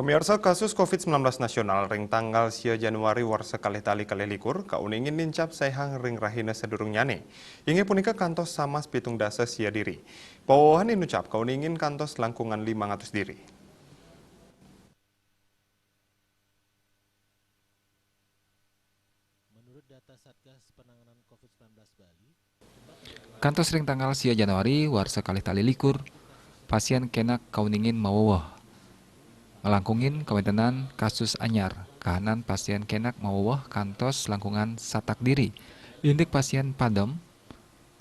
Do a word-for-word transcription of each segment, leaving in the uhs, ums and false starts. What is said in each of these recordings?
Pamiarsa, kasus covid sembilan belas nasional ring tanggal sia Januari warsa kalih tali kalih likur kauningin nincap saihang ring rahina sadurungnyane. Inggih punika kantos samas pitung dasa sia diri. Pawewehan inucap kauningin kantos langkungan limang atus diri. Menurut data Satgas Penanganan covid sembilan belas Bali, kantos ring tanggal sia Januari warsa kalih tali likur, pasien kenak kauningin maweweh. Nglangkungin kawentenan kasus anyar, kahanan pasien kenak maweweh kantos langkungan satak diri. Indik pasien padem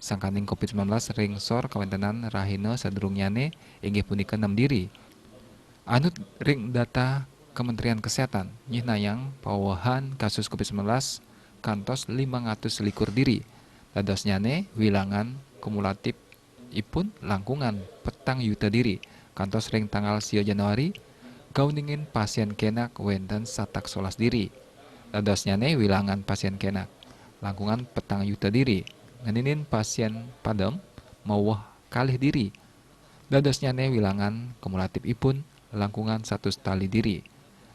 sangkaning covid sembilan belas ring sor kawentenan rahina sadurungnyane inggih punika nem diri. Anut ring data Kementerian Kesehatan, nyihnayang pawewehan kasus covid sembilan belas kantos limang atus likur diri. Dadosnyane wilangan kumulatif ipun langkungan petang yuta diri. Kantos ring tanggal sia Januari, kauningin pasien kenak wenten satak solas diri. Dadosnyane wilangan pasien kenak langkungan petang yuta diri. Ngeninin pasien padem maweweh kalih diri. Dadosnyane wilangan kumulatif ipun langkungan satus tali diri.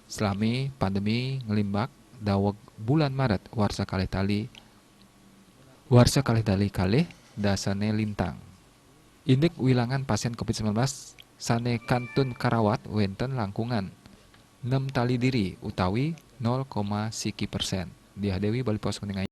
Salami pandemi nglimbak daweg bulan Maret warsa kalih tali, warsa kalih tali kalih dasane lintang. Indik wilangan pasien covid sembilan belas sane kantun karawat wenten langkungan nem tali diri utawi nol koma siki persen. Diah Dewi, Bali Post, Kuningan.